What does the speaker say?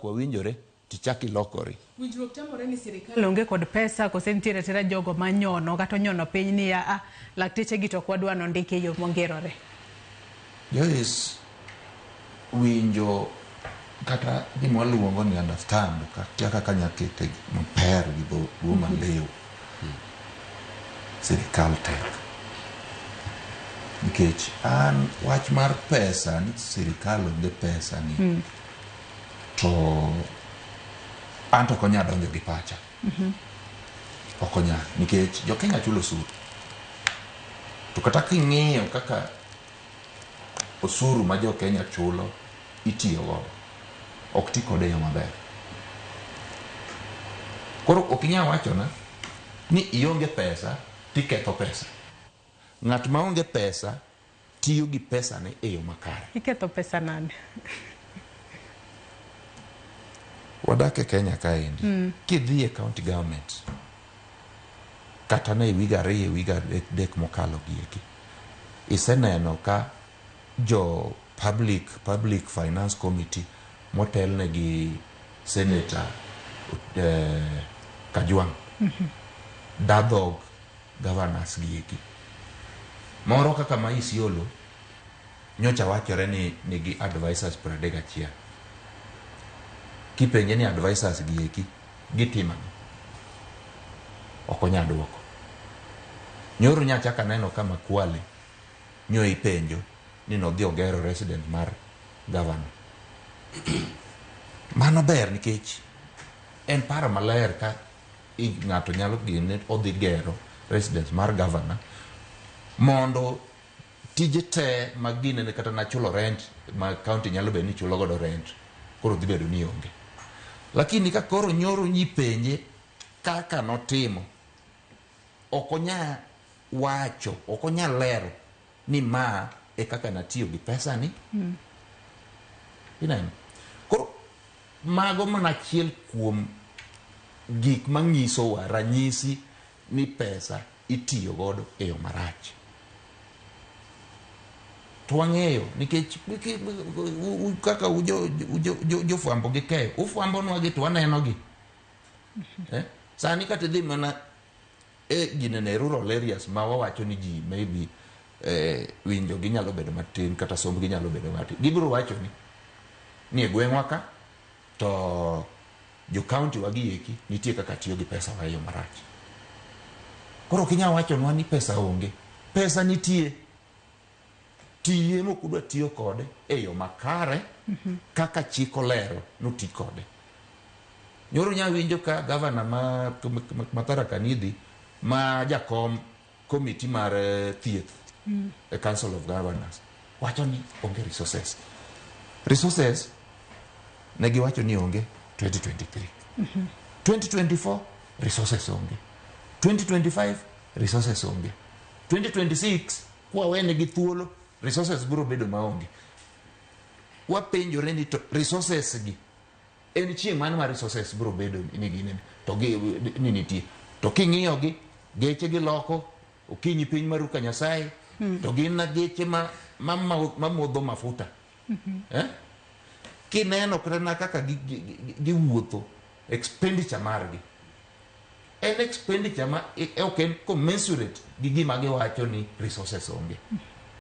Wawinjore tichak ilokori. Winjruok tamore ni sirikal onge kod pesa kose nitiere atera jogo manyono kata onyono piny ni a lakteche gi to ok wadwa nondiki e yo mongirore. Joyce, winjo kata gima waluongo ni understand akia kaka anyalo kete maber gi dholuo maliw. Sirikal tek. Nikech an wach mar pesa ni sirikal onge pesa ni to an to ok onyal donjo gi pacha. Ok onyal nikech jo Kenya chulo osuru. To kata king'iyo kaka osuru ma jo Kenya chulo itiyo godo, ok ti kode e yo maber. Koro ok inyal wachona ni ionge pesa tiketho pesa. Ng'at maonge pesa tiyo gi pesane e yo makare. Iketho pesa nade? Wadak e Kenya kaendi. Kidhi e county government, kata ne wiga 2 wiga 3 mokalo gieki, iseneno ka jo public finance committee motelne gi Senator Kajwang' dadhog governors gieki. Moro kaka ma Isiolo nyocha wachore ni nigi advisors 31. Kipenje ni advisors gieki gitimo ang'o? Ok onyal duoko. Nyoro nyachak aneno ka Makwale nyo ipenjo ni nodhi ogero resident mar governor. Mano ber nikech en paro maler ka ng'ato nyalo gine odhi gero residence mar governor mondo tije te mag ginene kata na chulo rent ma county nyalo bedo ni chulo godo rent koro dhi bedo ni onge. Lakini ka koro nyoro nyipenje kaka notimo, ok onya wacho, ok onya lero ni ma e kaka natiyo gi pesa ni. Ineno? Koro mago mana achiel kuom gik manyisowa ranyisi ni pesa itiyo godo e yo marach. To wang'eyo nikech kaka jofwambo gi keyo, ufwambonwa gi to waneno gi. Sani kata idhi mana e ginene rural areas ma wawacho ni ji maybe winjo gi nyalo bedo matin kata somb gi nyalo bedo matin. Gibiro wacho ni e gweng'wa ka to jo county wa gi eki nitie kaka tiyo gi pesa wa e yo marach. Koro ok inyal wachonwa ni pesa onge. Pesa nitie. Tiye mok udwa tiyo kode e yo makare kaka chik olero noti kode. Nyoro nya winjo ka governor ma Tharaka Nithi ma jakom committee mar thieth e Council of Governors wacho ni onge resources. Resources ne giwacho ni onge 2023. 2024 resources onge. 2025 resources onge. 2026 kwawene gi thuolo resources biro bedo maonge. Wapenjore ni to resources gi en chieng' mane ma resources biro bedo ni gin to gi ni nitie. To king'iyo gi geche giloko okinyi piny maru ka Nyasaye to gin na geche ma modho mafuta. Kineno kata na kaka giwuotho expenditure margi en expenditure ma ok en commensurate gi gima giwacho ni resources onge.